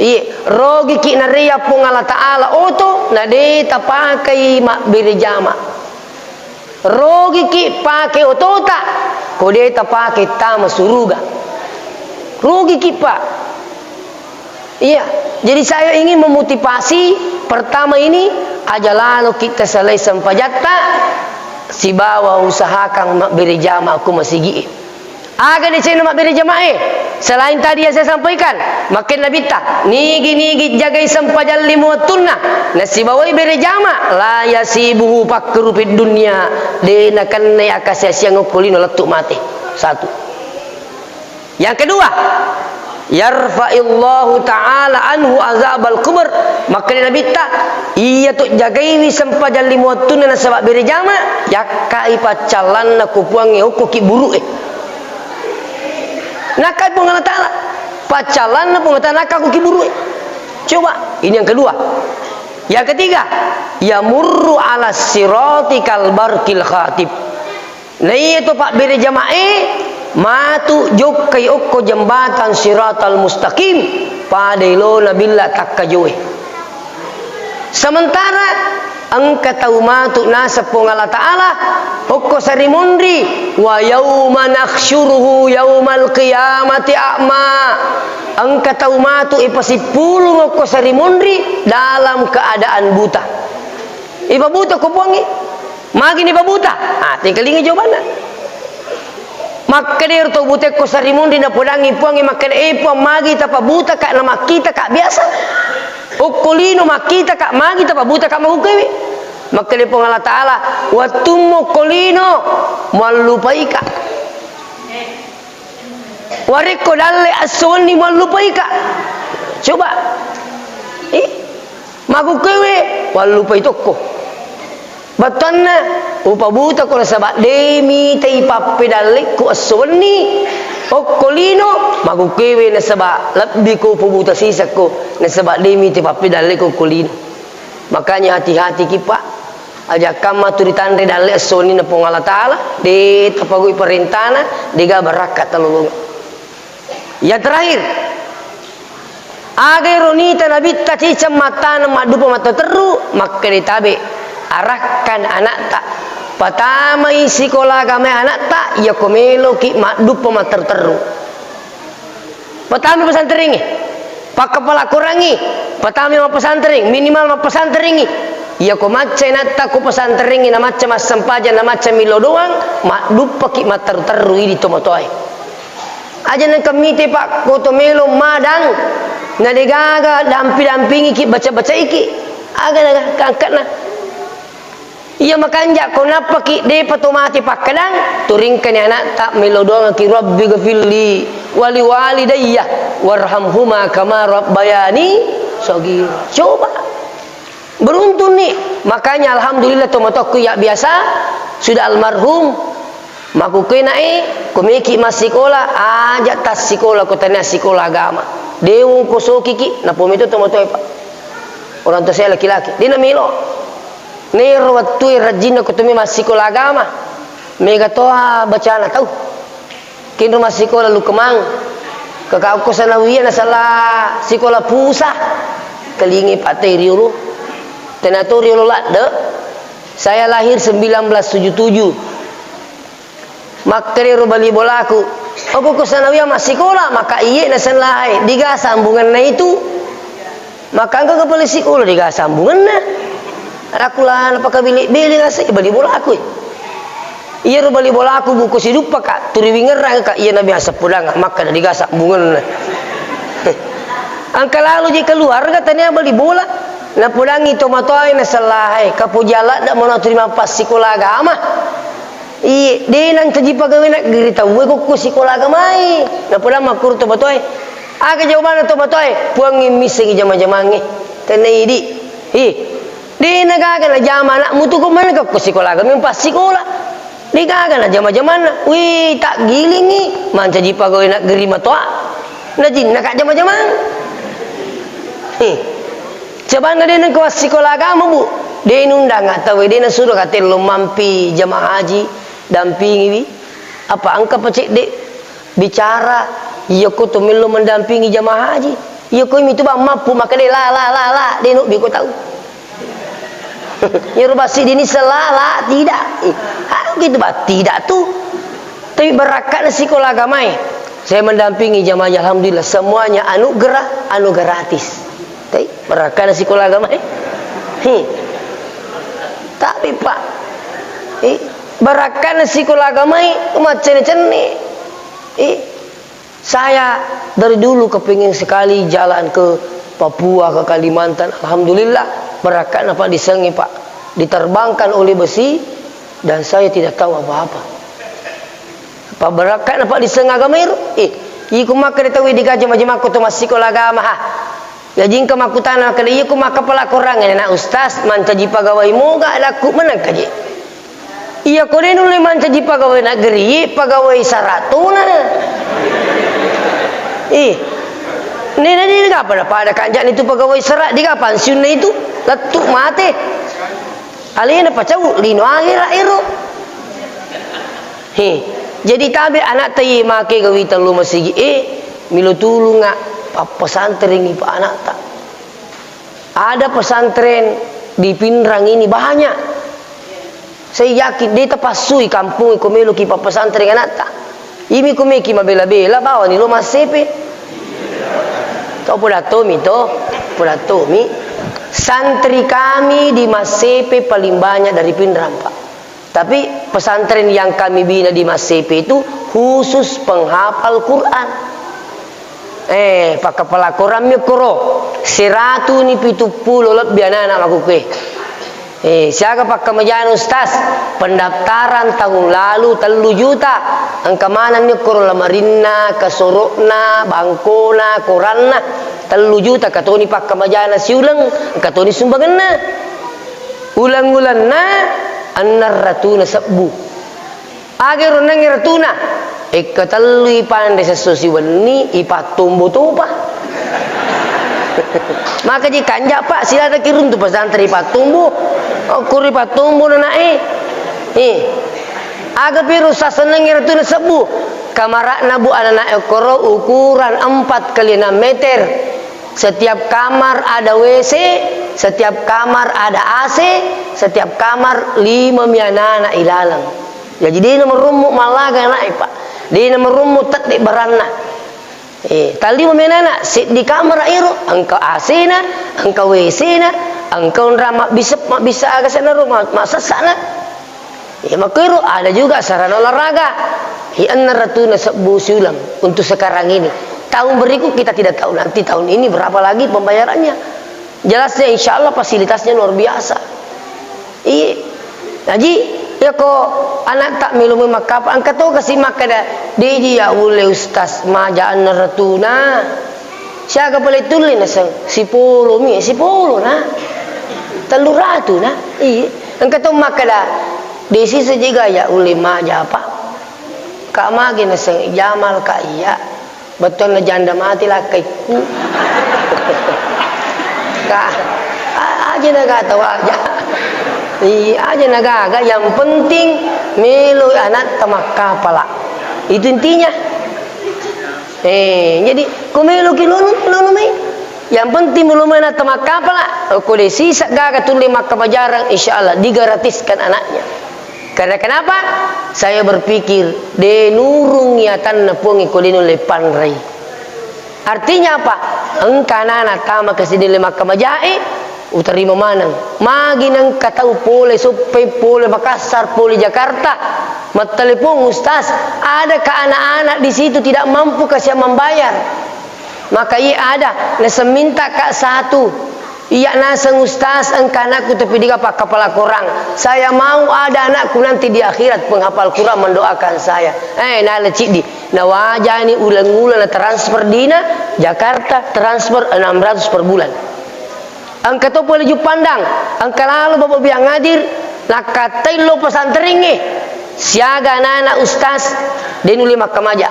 Iye, rogiki nareya Puang Allah Ta'ala oto, na de tapakai mabbere jama. Rogiki pake otota, ko de tapake tama suruga. Rogiki, Pak. Iya, jadi saya ingin memotivasi, pertama ini, aja laloki tasalai sempajatta, sibawa usahakan mabbere jama ko masigi. Aga decenna mabbere jamae? Selain tadi yang saya sampaikan, makkeda Nabitta, nigi-nigi jagai sempajang lima wettunna, nasibawai bere jama, la yasibuhu fakru fid dunya, de nakennai akasiasiang okko lino lettu mate. Satu. Yang kedua, yarfa'illahu ta'ala anhu azabal kubur. Makkeda Nabitta, iya tu jagaiwi sempajang lima wettunna nasaba bere jama, yakkai paccallanna ku Puangnge okko ki buru'e. Nakkai Puang Allah Ta'ala. Paccallanna Puang Allah Ta'ala nakka ku ki buru'e. Coba, ini yang kedua. Yang ketiga, yamurru ala sirati kal barqil khatib. Naiya to pabbere jamae matu jokkai okko jembatan siratal mustaqim, pada elona billa takkajoe. Sementara engka tau matu naseng Puang Allah Ta'ala okko sarimunri, wa yauma nahsyuruhu yaumal qiyamati a'ma. Engka tau matu ipasippulung okko sarimunri dalam keadaan buta. Ipabuta ko Puangnge. Magi nipabuta? Ah, tengkalinga jawabanna. Makkeda ero tau buta ko sarimunri napodangngi Puangnge makkeda, "Eh, Puang, magi tapabutaka namakkitaka biasa? Okko lino makkitaka, magi tapabutaka makkukkuewe?" Makkeda Puang Allah Ta'ala, "Wettummu okko lino muallupaika." Warekko dalle esso wenni muallupaika. Coba. Eh? Makkukkuewe, wallupai tokko. Bettuanna, upabutako nasaba de mitai pappedallekku esso wenni, okko lino, makkukkuewe nasaba lebbiko upabuta sisekko, nasaba de mitai pappedallekku okko lino. Makanya hati-hati ki, Pak. Aja kamma tu ritanre dalle esso wenninna Puang Allah Ta'ala, de tapagui parentana, dega barakka talolonga. Yang terakhir, aga ero nita Nabitta ciceng mattaneng maddupa matterru, makkeda tabe, arakkan anakta, patamai sikola agama anakta, yako meloki maddupa matterru. Patama pesantrengnge, pakkapala Korangngi, patama mappesantreng, minimal mappesantreng. Iya ko macca inatta ko pesantrengnge, na macca massempajang, na macca millau doang, madduppaki matteru-teru idi tomatoae. Aja nengka mite, Pak, ko to melo madang, na degaga dampi-dampingiki, baca-bacaiki, aga na angkatna. Iya makanja ko nappaki depa to mate pakkadang, turingkani anatta, melo doangki, "Rabbi ghafirli wali walidayya warhamhuma kama rabbayani shaghira." Coba. Beruntung ni. Makanya alhamdulillah tomatoakku ya biasa sudah almarhum. Makkukue nae, ko meki massikola, aja tassikola ko tania sikola agama. De wongkosokiki, napometo tomatoae, Pak. Orang tua saya laki-laki, de namelo. Nero wettue rajinna ko tumi massikola agama. Mega toa bacana tau. Kenro massikola Lukemang. Kakakku sanawiyah nasala sikola pusat. Kelingi patai riolo. Tenato riolo ladde. Saya lahir sembilan belas tujuh tujuh. Makkedero bali bolaku, "Okko ko sanawiyah massikola?" Maka iye nasellae, diga sambungenna itu. Maka engka kepala sikola diga sambungenna. Aku la napakabili-bili ngaseng bali bolaku. Iyaro bali bolaku buku siduppaka, turiwingerrang ka iya nabi aseppulang, makkeda diga sambungenna. Engka lalo je keluarga tania bali bola. Napodangi tomatoae nasellae, kapoji aladde mono terima pas sikola agama. Iye, de nancaji pagawe naggeri tauwe kokko sikola agamae. Napoda makkuro tomatoae, aga jawabanna tomatoae? Puangnge missengi jama-jamangnge. Tenne idi. Hi. De nagaga najama anakmu tu ko maneng kokko sikola agamae, pas sikola. De gaga najama-jamanna. Wi, taggilingi mancaji pagawe naggeri matoa. Najinnaka jama-jamang. Hi. Sebanna de nengka wassikola agama, Bu. De nundanga tauwe, de nasuro katello mampi jamaah haji, dampingiwi. Apa engka pacedde bicara, iya ko to mello mendampingi jamaah haji. Iya ko mitu bang mampu, maka de la, la, la, la, de nobbi ko tau. Iyaro bassi dini sela, la, tidak. Eh, aku itu bah, tidak tu. Tapi barakka'na sikola agamae. Saya mendampingi jamaah, alhamdulillah, semuanya anugerah, anu gratis. Tapi barakka'na sikola agamae. Hi. Tapi, Pak, eh, barakka'na sikola agamae, macenne-cenne. Eh, saya dari dulu kepingin sekali jalan ke Papua, ke Kalimantan. Alhamdulillah, barakka'na, Pak, disengi, Pak. Diterbangkan oleh besi, dan saya tidak tahu apa-apa. Pabarakka'na, Pak, diseng agama iro. Eh, iko makkeda tauwe digaja majemako to massikola agama, ha. Jaji engka makkutana makkeda, "Iya ko makkapala Korang?" Anak ustaz, mancaji pagawai moga, adakku menang kaje. Iya ko de nulle mancaji pagawai negeri, pagawai sara tona. Eh. Nena de gapa na pada kanjani tu pagawai sara, de gapa pensiunna itu? Lettu mate. Alena pacau lino akhirat ero. He, jadi tabe anakta iye make gawi tellu masigi e, milo tulunga pappesantrengi pa anakta. Ada pesantren di Pinrang ini banyak. Saya yakin de tapassui kampung ko meloki pappesantreng anakta. Imi ko meki mabela-bela bawani lo massepe. Kau podattomi to, podattomi. Santri kami di Massepe paling banyak dari Pinrang, Pak. Tapi pesantren yang kami bina di Massepe itu khusus penghafal Quran. Eh, pakkapala Quran mi koro. Seratuni pitu pulo lebbi anak-anak makkukue. Eh, siaga pakkamajana, Ustaz? Pendaftaran tahun lalu tellu juta. Engka manenni okkoro lamarinna, kasoro'na, bangkona, koranna. Tellu juta katoni pakkamajana siuleng, engka toni sumbangenna. Uleng-ulenna enneng ratuna sebbu. Aga ro enneng ratuna? Ekka tellui panre sesso siwenni, ipattombo topa. Maka ji kanja, Pak, silatakki runtu pesantren ipattombo. Okkoro ipattombo nanae. Eh. Aga piru sasenneng ratuna sebbu? Kamara'na, Bu, ananae okkoro ukuran empat kali enam meter. Setiap kamar ada W C, setiap kamar ada A C, setiap kamar lima mi anak-anak ilaleng. Jaji, de namarummu mallaga anakna, Pak. De namarummu tedde baranna. Eh, tallima mi anak-anak, seddi kamara ero, engka A C-na, engka W C-na, Engka onrang mabbissa, mabbissa aga senaro, ma-, massessana. Ya, makkuiro ada juga sarana olahraga. Hi, enneng ratuna sebbu siuleng untuk sekarang ini. Tahun berikut kita tidak tahu nanti tahun ini berapa lagi pembayarannya. Jelasnya insya Allah fasilitasnya luar biasa. Iya. Jadi, ya ko anak tak melo makkapa, engka to kasi makkeda, "Deji ya ulle Ustaz, maja enneng ratuna." Siaga pale tulle naseng, "Sipolo mi, sipolo na. Tellu ratu na." Iya. Engka to makkeda, "Desi sejiga ya ulle maja apa?" Ka magi naseng, "Jamal ka iya." Bettuanna janda mati lakkaikku. Ka, a-, aja na gata waja. Iya, aja na gaga, yang penting melo anatta makkapala. Itu intinya. Eh, jadi ko melo ki lolo, lolo mai. Yang penting melo mai anatta makkapala, ko de sisa gaga tulle makkamajarang, insya Allah digratiskan anaknya. Karena kenapa? Saya berpikir, de nurung atanna Puang ko de nulle panrai. Artinya apa? Engka anana tama ke sini le makkamajae, utarima maneng. Magi nengka tau pole Soppeng, pole Makassar, pole Jakarta, mattelepon, "Ustaz, adakah anak-anak di situ tidak mampu kasihan membayar?" Maka iya ada, naseng minta ka satu. Iya naseng, "Ustaz, engka anakku tapi dia pakkapala Quran. Saya mau ada anakku nanti di akhirat penghafal Quran mendoakan saya." Eh, nala ciddi. Nawajani uleng-uleng na transfer dina Jakarta, transfer enam ratus per bulan. Engka to pole Juppandang, engka lalo Bapak Biang Hadir, nakkattai lo pesantrengnge. Siaga anak-anak ustaz, de nulle makkamaja.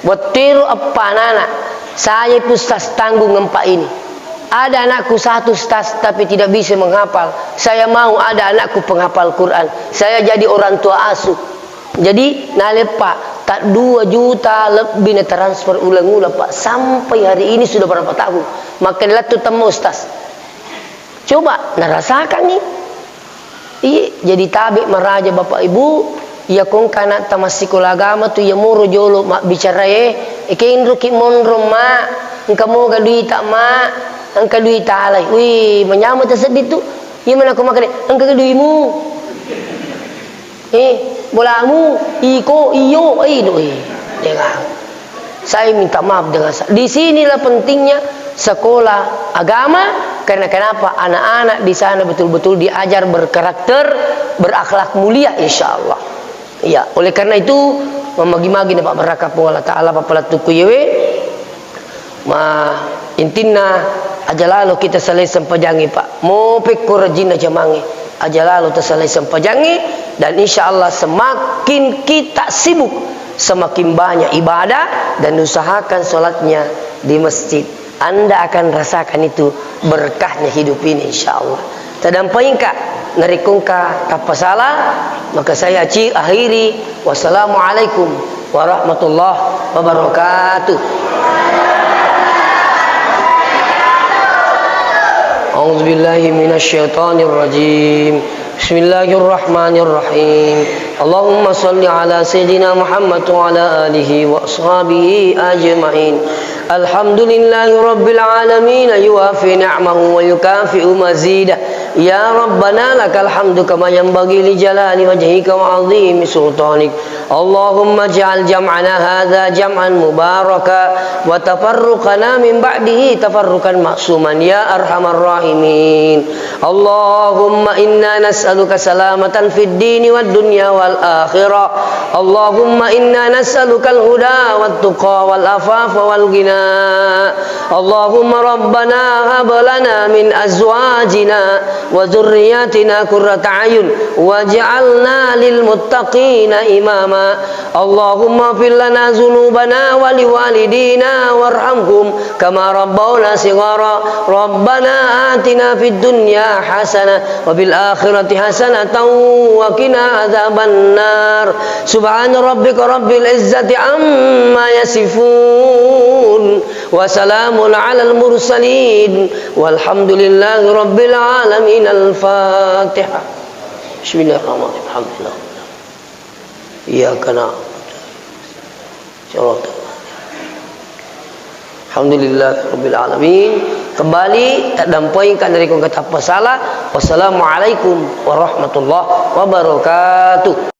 Wettuero eppa anana, "Saya pi ustaz tanggung empat ini. Ada anakku satu ustaz tapi tidak bisa menghafal. Saya mau ada anakku penghafal Quran. Saya jadi orang tua asuh." Jadi naleppa tak dua juta lebbi na transfer uleng-uleng, Pak, sampai hari ini sudah berapa tahun. Maka lettu temmo ustaz. Coba narasakangi. Iye, jadi tabe maraja Bapak Ibu, iya ko engka anatta massikola agama tu, iya moro jolo mabbicarae, e, kenroki monro, Ma, engka moga duita, Ma, engka duita alai. Wih, manyameng tasedding tu. Iya mana ko makkeda, engka duimu. Eh, bolamu, iko, iyo, eh, do, eh. Dengar. Saya minta maaf dengan sa-, di sinilah pentingnya sekolah agama, karena kenapa? Anak-anak di sana betul-betul diajar berkarakter, berakhlak mulia, insya Allah. Iya, oleh karena itu, mamagi-magi na Pak barakah Puang Allah Ta'ala, Bapak lettuku yewe, ma, intinna aja lalo kita salai sempajangi, Pak. Mo pekko rajinna jamangi. Aja lalo tasalai sempajangnge, dan insya Allah semakin kita sibuk, semakin banyak ibadah, dan usahakan sholatnya di masjid. Anda akan rasakan itu berkahnya hidup ini, insya Allah. Tadampaingka, narekko engka tappasala, maka saya aci-, akhiri. Wassalamualaikum warahmatullahi wabarakatuh. أعوذ بالله من الشيطان الرجيم. بسم الله الرحمن الرحيم. اللهم صل على سيدنا محمد وعلى آله وأصحابه أجمعين. الحمد لله رب العالمين، يوافي نعمه ويكافئ مزيده. يا ربنا لك الحمد كما ينبغي لجلال وجهك وعظيم سلطانك. اللهم اجعل جمعنا هذا جمعا مباركا وتفرقنا من بعده تفرقا معصوما يا أرحم الراحمين. اللهم إنا نسألك سلامة في الدين والدنيا والآخرة. اللهم إنا نسألك الهدى والتقى والعفاف والغنى. اللهم ربنا هب لنا من أزواجنا وذرياتنا قرة أعين واجعلنا للمتقين إماما. اللهم اغفر لنا ذنوبنا ولوالدينا وارحمهم كما ربونا صغارا. ربنا آتنا في الدنيا حسنة وفي الآخرة حسنة وقنا عذاب النار. سبحان ربك رب العزة عما يصفون. وسلام على المرسلين. والحمد لله رب العالمين. الفاتحة. بسم الله الرحمن الرحيم. الحمد لله. إياك نعبد. الحمد لله رب العالمين. Bali, taddampoingka narekko engka tappa sala. Wassalamualaikum warahmatullahi wabarakatuh.